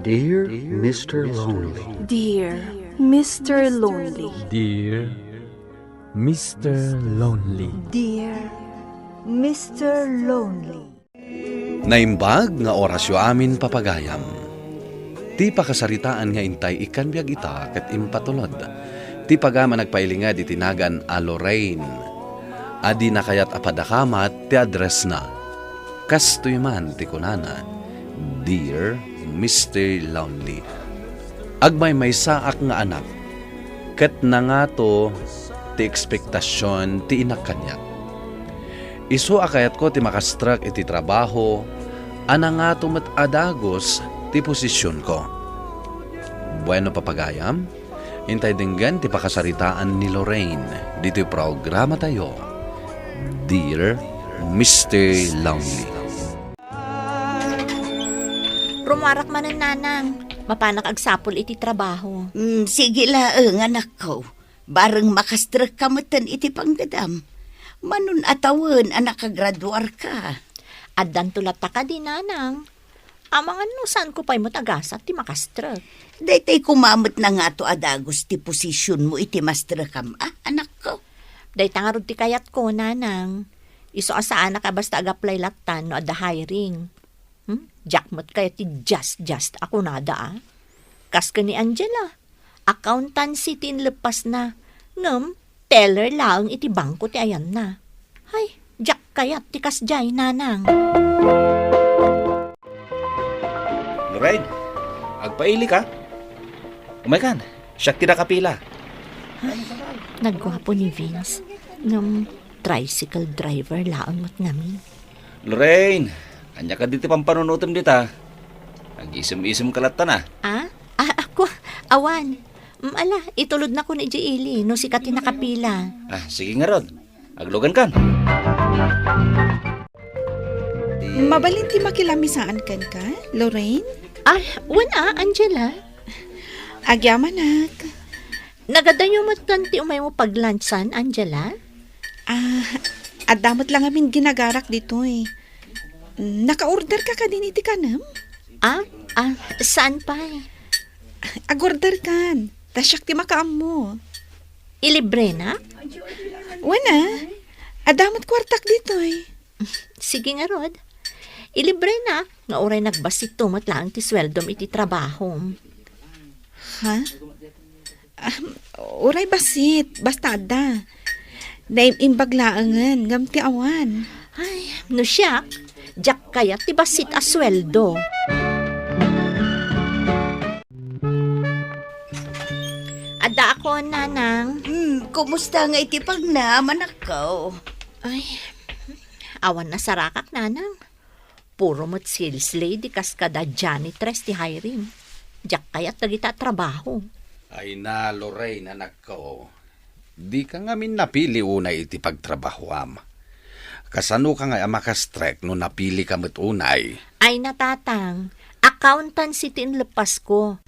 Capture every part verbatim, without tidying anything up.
Dear Mister Lonely. Dear Mister Lonely. Dear Mister Lonely. Dear Mister Lonely. Naimbag nga orasyo amin, papagayam. Ti pakasaritaan nga intay ikkan biag ita ket impatulod ti pagam a nagpailinged iti nagan a Lorraine a di nakayat a padakamat ti addressna. Kastoy man ti kunana, "Dear Mister Lonely, agmaymaysaak nga anak, ket nangato ti ekspektasion ti inak kaniak. Isu a kayatko ti makastrek iti trabaho a nangato met a dagus ti posisionko." Bueno, papagayam, intay denggen ti pakasaritaan ni Lorraine ditoy programatayo, Dear Mister Lonely. Rumuarak manen, nanang. Mapanak agsapul iti trabaho. Mm, sige laeng, anakko. Bareng makastrekka metten iti panggedam. Manon a tawen a nakagraduarka. Addanto latta kadi, nanang. Amangan no saanko pay met a gasat ti makastrek. Daytoy koma met nangato a dagus ti posisionmo iti mastrekam, a, anakko. Dayta ngarud ti kayatko, nanang. Isu a saanak a basta ag-apply lattan no adda hiring. Hmm? Diak met kayat ti just-just a kunada, a. Kas ken ni Angela, accountancy ti inleppasna, ngem teller laeng iti bangko ti ayanna. Hay, diak kayat ti kasdiay, nanang. Lorraine, agpailika? Umaykan, siak ti nakapila. Ay, nagguapo ni Vince. Ngem tricycle driver laeng met ngamin. Lorraine, ania kadi ti pampanunotem dita? Agisem-isem ka latta, a. Ah? Ah, ako? Awan. Mm, ala, itulodnakon idiay ili no sika ti nakapila. Ah, sige ngarud. Aglugankan. Mabalin ti makilamisaan kenka, Lorraine? Ah, wen a, Angela. Agyamanak. Nagadayo met kan ti umaymo paglunchsan, Angela? Ah, adda met la ngamin ginagarak ditoy. Naka-order ka kadin iti kanem? Ah, ah, saan pay? Ag-order kan. Ta siak ti makaammo. Ilibrena? Wen a. Adda met kuartak ditoy. Sige ngarud. Ilibrena, nga uray nagbassit met laeng ti sueldom iti trabahom. Ha? Ah, uray bassit, basta adda. Naim-imbag laengen, ngem ti awan. Ay, no siak, diak kayat ti bassit a sueldo. Addaakon, nanang. Hmm, kumusta nga iti pagna, manakkaw? Ay, awan nasarakak, nanang. Puro met sales lady kas kada janitress ti hiring. Diak kayat dagita a trabaho. Ay na, Lorraine, anakko. Dika ngamin napili unay iti pagtrabahoam. Kasanoka ngay a makastrek no napilika met unay? Ay na, tatang, accountancy ti inleppasko.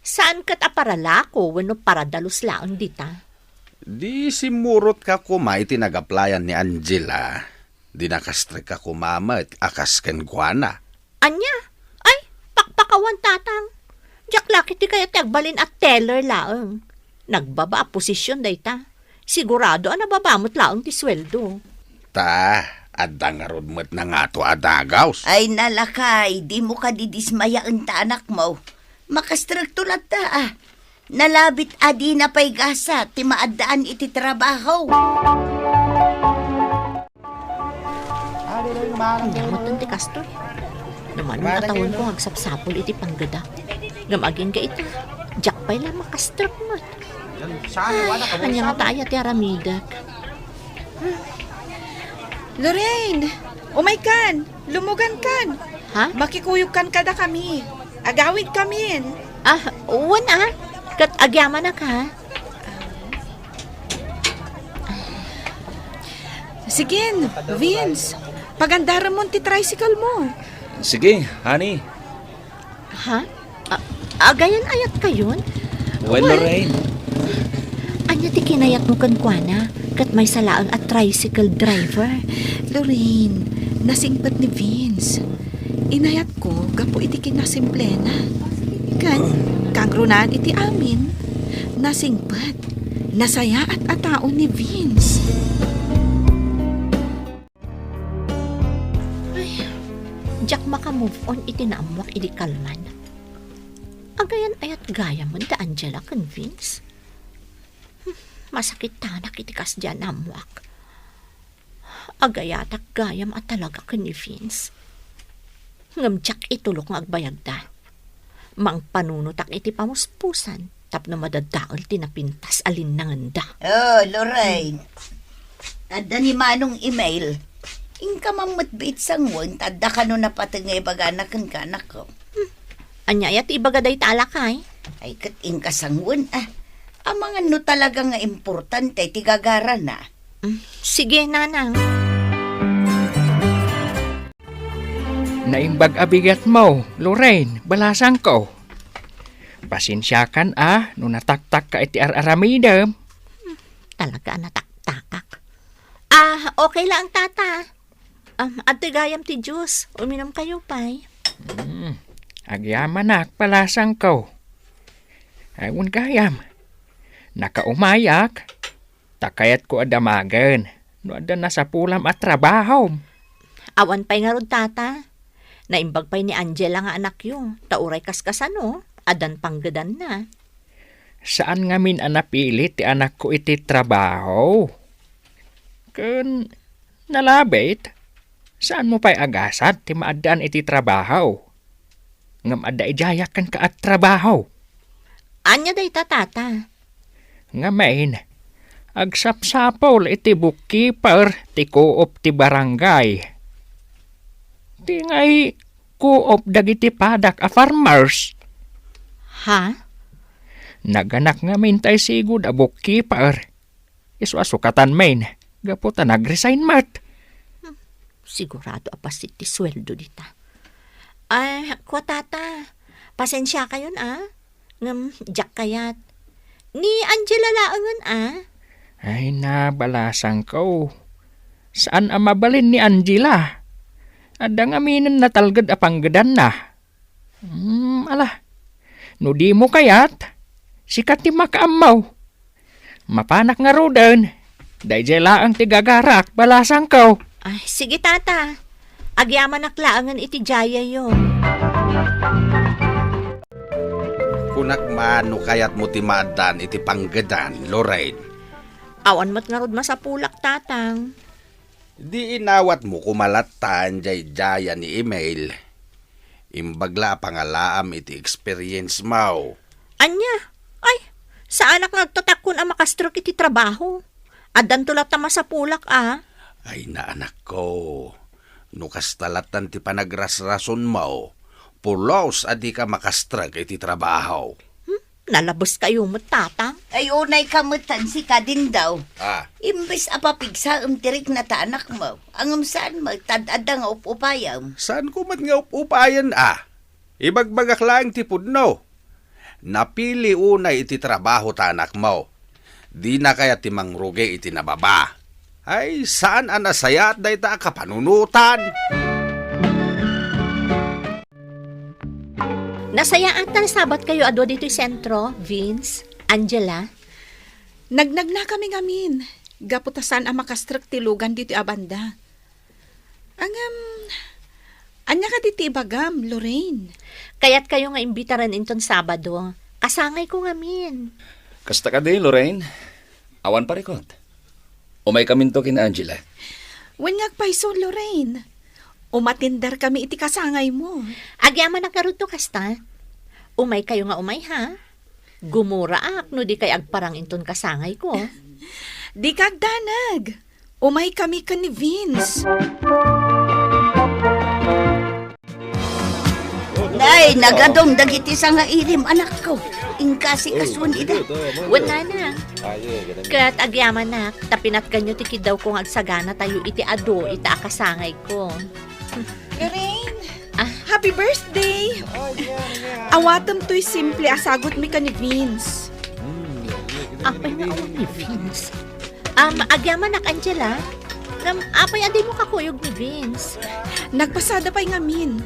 Saan ket a paralako wenno paradalus laeng dita? Di simmurotka koma iti nag-applyan ni Angela. Di nakastrekka koma met a kas kenkuana. Ania? Ay, pakpakawan, tatang. Diak la ketdi kayat ti agbalin a teller laeng. Nagbaba a posision dayta. Sigurado a nababa met laeng ti sueldo. Ta, adda ngarud met nangato a dagaws. Ay, nalakay, dimo kadi dismayaen ta anakmo. Makastrekto latta, a. Nalabit a dina pay gasat ti maaddaan iti trabaho. Ania met ti kastoy? Naman a tawenko nga agsapsapul iti panggeda. Ngem agingga ita, diak pay la makastrek met. Ania ngata aya ti aramidek? Lorraine, umaykan! Lumugankan! Ha? Makikuyogkan kadakami. Agawidkamin. Ah, wen a. Ket agyamanak, ha? Sige, Vince, pagandaramon ti tricycle mo. Sige, honey. Ha? A-, agayan-ayatkayon? Well, Lorraine. Ania ti kinayatmo kenkuana? Ket maysa laeng a tricycle driver. Lorraine, nasingpet ni Vince. Inayatko gapu iti kinasimplena. Ken kangrunaen iti amin, nasingpet, nasayaat a tao ni Vince. Ay, diak maka-move on iti naammuak idi kalman. Agayan-ayat gayam da Angela ken Vince. Hmm, masakit tanak iti kasdiay a naammuak. Agayatak gayam a talaga ken ni Vince. Ngem diak itulok nga agbayagda. Mangpanunotak iti pamuspusan tapno madadael ti napintas a linnangenda. Oh, Lorraine. Adda ni Manong Emil. Inka man met biit sanguen, ta adda kano napateg nga ibagana kenka, anakko. Hmm. Ania aya ti ibaga dayta a lakay? Ay, ket inka sanguen, ah. Amangan no talaga nga importante ti gagarana. Mm, sige, Nanang. Naimbag a bigatmo, Lorraine, balasangko. Pasensiakan a no nataktakka iti ar-aramidem. Talaga a nataktakak. Ah, okay lang, Tata. Um, adtoy gayam ti juice. Uminumkayo pay. Hmm, agyamanak, balasangko. Ay, wen gayam. Nakaumayak. Ta kayatko a damagen no adda nasapulam a trabahom. Awan pay ngarud, Tata. Naimbag pay ni Angela nga anakyo, ta uray kaskasano, addan panggedanna. Saan ngamin a napili ti anakko iti trabaho. Ken nalabit, saanmo pay agasat ti maaddaan iti trabaho. Ngem adda idiayak kenka a trabaho. Ania dayta, Tata? Ngamin, agsapsapul iti bookkeeper ti co-op ti barangay. Ti ngay co-op dagiti padak a farmers. Ha? Naganak ngamin tay sigud a bookkeeper. Isu a sukatan main, gapu ta nag-resign met. Hmm, sigurado a pasit ti sueldo dita. Ay, kua, Tata, pasensiakayon a. Ngem, diak kayat. Ni Angela laengen a. Ay, nabalasangko. Saan a mabalin ni Angela. Adda ngaminen natalged a panggedanna. Hmm, ala. No dimo kayat, sika ti makaammo. Mapanak ngaruden. Daydiay laeng ti gagarak, balasangko. Ay, sige, Tata. Agyamanak laengen iti diayayo. Kunak man no kayatmo ti maaddaan iti panggedan, Lorraine. Awan met ngarud masapulak, Tatang. Di inawatmo koma lattan diay diaya ni Emil. Imbag la a pangalaam iti experience mo. Ania? Ay, saanak nga agtatakkon a makastrek iti trabaho. Addanto latta masapulak a. Ay, naanakko. No kasta lattan ti panagrasrasonmo, pulos a dika makastrek iti trabaho. Hmm? Nalabeskayo met, Tatang. Ay, unayka met tan sika, Dindaw. Ah. Imbes a papigsaem ti rikna ta anakmo, ngem saan met, tad-adda nga up-upayem. Saanko met nga up-upayen a? Ibagbagak laeng ti pudno. Napili unay iti trabaho ta anakmo. Dina kayat ti mangrugi iti nababa. Ay, saan a nasayaat dayta a kapanunotan. Nasayaat ta nasabatkayo a dua ditoy sentro, Vince, Angela. Nagnagnakami ngamin, gapu ta saan a makastrek ti lugan ditoy a banda. Ngem, ania kadi ti ibagam, Lorraine? Kayatkayo nga imbitaren inton Sabado. Kasangayko ngamin. Kasta kadi, Lorraine? Awan parikut. Umaykaminto ken Angela. Wen nga agpayso, Lorraine. Umatenderkami iti kasangaymo. Agyamanak ngarud no kasta. Umaykayo nga umay, ha? Gumuraak no dikay agparang inton kasangayko. Dika agdanag. Umaykami ken ni Vince. Nay, nagadong dagiti sangairim, anakko. Inkasikasuan ida. Wen, Nana. Ket agyamanak, ta pinatganyo ti kiddawko nga agsaganatayo iti adu ita a kasangayko. Lorraine! Ah. Happy birthday! Awatem toy simple a sagutmi ken ni Vince. Apay nga awan ni Vince? Um, agyamanak, Angela. Ngem, apay a dimo kakuyog ni Vince? Nagpasada pay ngamin.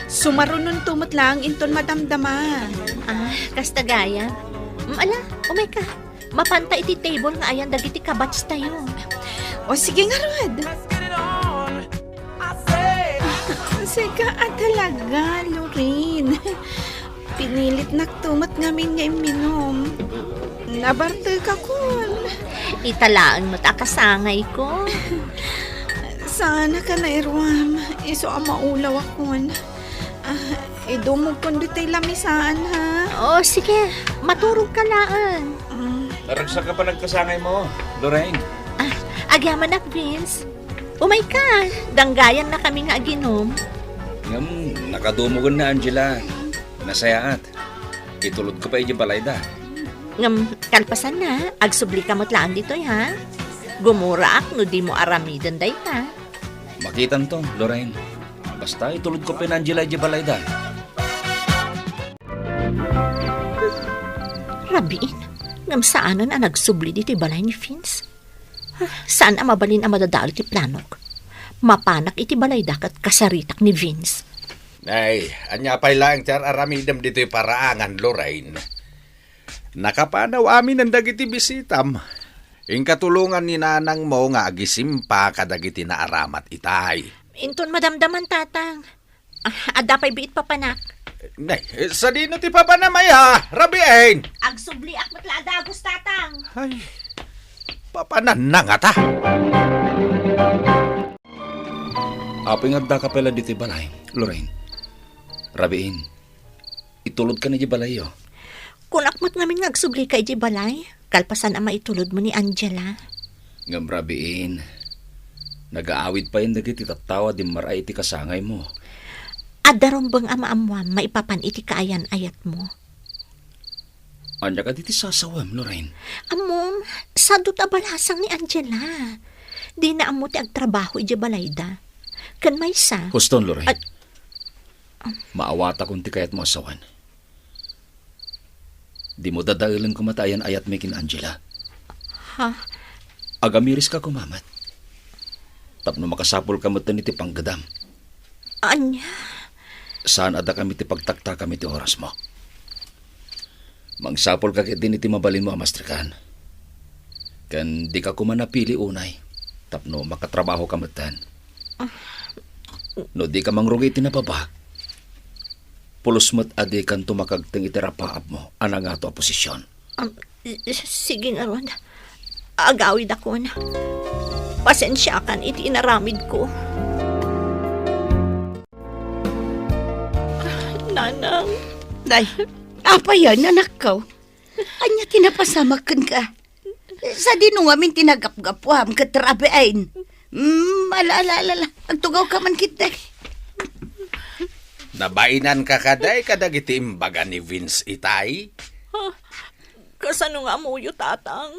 Sumarunonto met laeng inton madamdama. Ah, kasta gayam. Mm, ala, umayka. Mapanta iti table nga ayan dagiti kabatchtayo. O, sige ngarud. Sika a talaga, Lorraine. Pinilitnakto met ngamin nga imminom. Nabartekakon. Ita laeng met a kasangayko. Saan a ka nairuam, isu a maulawakon. Ah, idumogkon ditoy lamisaan, ha? O, sige. Maturogka laeng. Mm. Naragsak ka pa nagkasangaymo, Lorraine. Ah, agyamanak, Vince. Umayka, danggayannakami nga aginom. Ngem, nakadumogen ni Angela. Nasayaat. Itulodko pay idiay balayda. Ngem, kalpasanna, agsublika met laeng ditoy, ha? Gumuraak no dimo aramiden dayta. Makitanto, Lorraine. Basta itulodko pay ni Angela idiay balayda. Rabiin, ngem saanen a nagsubli ditoy balay ni Vince. Ah, saan a mabalin a madadael ti planok. Mapanak iti balayda ket kasaritak ni Vince. Ay, ania pay laeng ti ar-aramidem ditoy paraangan, Lorraine? Nakapanaw aminen dagiti bisitam. Inka tulongan ni nanangmo nga agisimpa kadagiti naaramat itay. Inton madamdaman, Tatang. Ah, adda pay biit papanak. Nay, sadino ti papanam aya, Rabiin? Agsubliak met la a dagus, Tatang. Ay, papananna ngata. Apay nga addaka pay la ditoy balay, Lorraine? Rabiin, itulodkan idiay balayyo. Kunak met ngamin nga agsublika idiay balay, kalpasan a maitulodmo ni Angela. Ngem rabiin, nagaawid payen dagiti tattao a dimmaray iti kasangaymo. Adda rumbeng a maammoam maipapan iti kaayan-ayatmo. Ania kadi ti sasawem, Lorraine? Ammom, sadut a balasang ni Angela. Dina ammo ti agtrabaho idiay balayda. Ken maysa. Huston, Lorraine. At Maawatakon ti kayatmo a sawen. Dimo dadaelen koma ti ayan-ayatmi ken Angela. Ha? Agamiriska koma met. Tapno makasapulka metten iti panggedam. Ania? Saan a dakami ti pagtaktakam iti orasmo. Mangsapulka ketdin iti mabalinmo a mastrikan. Ken dika koma napili unay, tapno makatrabahoka metten. Ah. No dika mangrugi iti nababa, pulos met a dikanto makagteng iti rapaapmo a nangato a posisyon. Am, s-, s-, sige ngarud. Agawidakon. Pasensiakan iti inaramidko. Nanang. Nay, apay a, anakko? Ania ti napasamak kenka? Sadino ngamin ti nagapgapuam ket Rabiin? Mm, ala, ala, ala, ala. Agtugawka man ketdi. Nabainanka kadi kadagiti imbaga ni Vince itay? Ha? Kasano nga ammoyo, Tatang?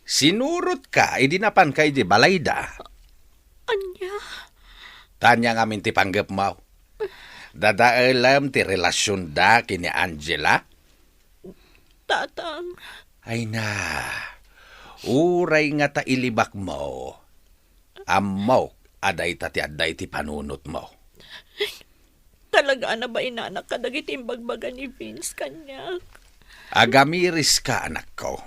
Sinurotka idi napanka idiay balayda. Ania? Ania ngamin ti panggepmo? Dadaelem ti relasionda ken ni Angela? Tatang. Ay na, uray ngata ilibakmo, ammok a dayta ti adda iti panunotmo. Talaga a nabainanak kadagiti imbagbaga ni Vince kaniak. Agamiriska, anakko.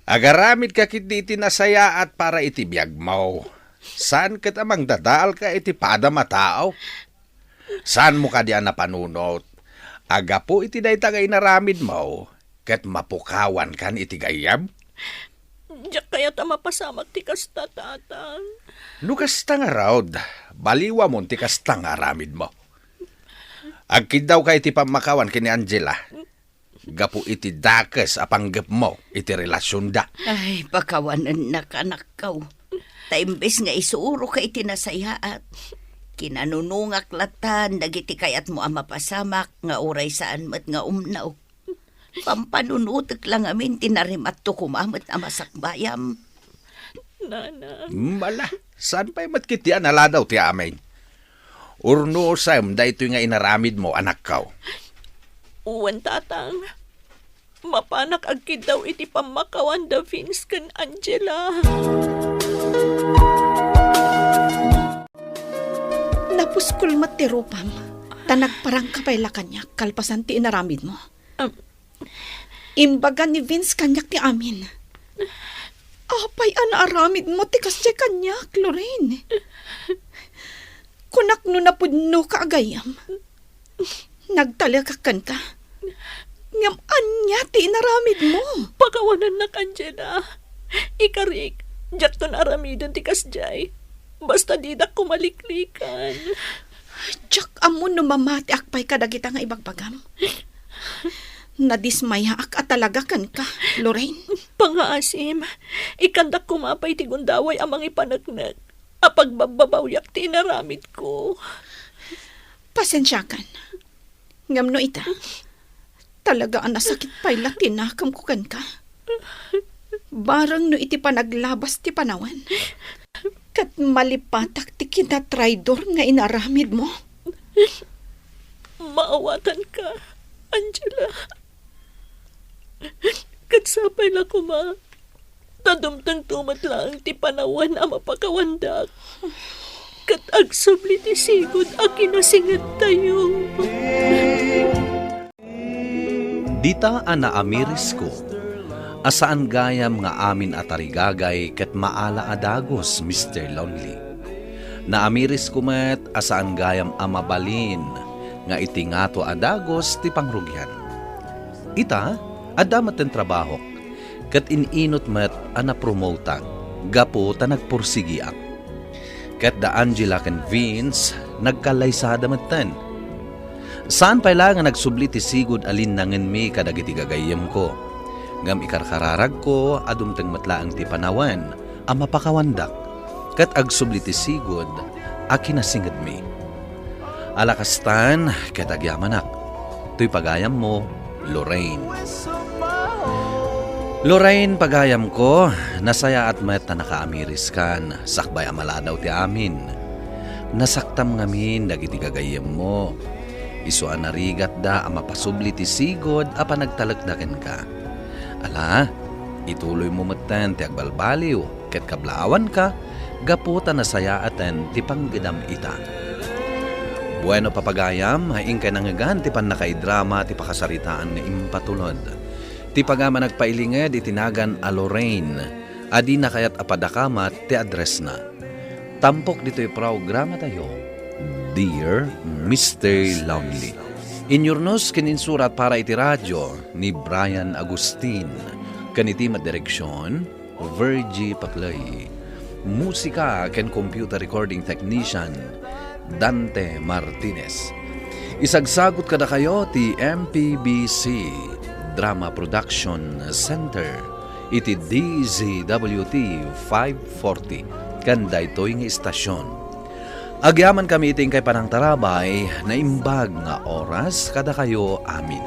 Agaramidka ketdi iti nasayaat para iti biagmo. Saan ket a mangdadaelka iti padam a tao. Saanmo kadi a napanunot a gapu iti dayta nga inaramidmo ket mapukawankan iti gayyem? Diak kayat a mapasamak ti kasta, Tatang. No kasta ngarud, baliwamon ti kasta nga aramidmo. Agkiddawka iti pammakawan ken ni Angela gapu iti dakes a panggepmo iti relasionda. Ay, pakawanennak, anakko. Ta imbes nga isuroka iti nasayaat, kinanunongak lattan dagiti kayatmo a mapasamak nga uray saan met nga umno. Pampanunotek la ngamin ti narimatto koma met a masakbayam. Nanang. Mala, saan pay met ketdi a naladaw ti amin? Urnosem daytoy nga inaramidmo, anakko. Wen, Tatang. Mapanak agkiddaw iti pammakawan da Vince ken Angela. Nap-, Puskol met ti rupam, ta nagparangka pay la kaniak kalpasan ti inaramidmo. Am- Imbaga ni Vince kaniak ti amin. Apay a naaramidmo ti kasdiay kaniak, Lorraine? Kunak no napudnoka a gayyem. Nagtalekak kenka. Ngem ania ti inaramidmo? Pakawanennak, Angela. Ikarik, diakton aramiden ti kasdiay. Basta didak kumaliklikan. Diak ammo no mamatiak pay kadagita nga ibagbagam. Nadismayaak a talaga kenka, Lorraine. Pangngaasim, ikkandak koma pay ti gundaway a mangipaneknek a pagbabbabawiak ti inaramidko. Pasensiakan. Ngem no ita, talaga a nasakit pay la ti nakemko kenka. Bareng no iti panaglabas ti panawen, ket malipatak ti kinatraidor nga inaramidmo. Maawatanka, Angela. Ket sapay la koma ta dumtengto met laeng ti panawen a mapakawandak, ket agsubli ti sigud a kinasingedtayo. Dita a naamirisko a saan gayam nga amin a tarigagay ket maala a dagus, Mister Lonely. Naamirisko met a saan gayam a mabalin nga iti ngato a dagus ti pangrugian. Ita, adda met ti trabahok, ket in-inut met a napromotak gapu ta nagpursigiak. Ket da Angela ken Vince, nagkallaysada metten. Saan pay la nga nagsubli ti sigud a linnangenmi kadagiti gagayyemko. Ngem ikarkararagko a dumteng met laeng ti panawen a mapakawandak, ket agsubli ti sigud a kinasingedmi. Ala kastan, ket agyamanak. Toy pagayammo, Lorraine. Lorraine, pagayamko, nasayaat met ta nakaamiriskan, sakbay a maladaw ti amin. Nasaktam ngamin dagiti gagayyemmo. Isu a narigatda a mapasubli ti sigud a panagtalekda kenka. Ala, ituloymo metten ti agbalbaliw ket kablaawanka gapu ta nasayaaten ti panggedam ita. Bueno, papagayam, inkay nangngegan ti pannakaidrama ti pakasaritaan nga impatulod. Ti pagayam a nagpailinged iti nagan a Lorraine a dina kayat a padakamat ti addressna. Tampok ditoy programatayo, Dear Mister Lonely. Inyurnos ken insurat para iti radio ni Brian Agustin. Ken iti met direksion, Virgie Paclay. Musika ken computer recording technician, Dante Martinez. Isagsagut kadakayo ti M P B C Drama Production Center iti D Z W T five forty ken daytoy nga istasyon. Agyamankami iti inkay panangtarabay, naimbag nga oras kadakayo amin.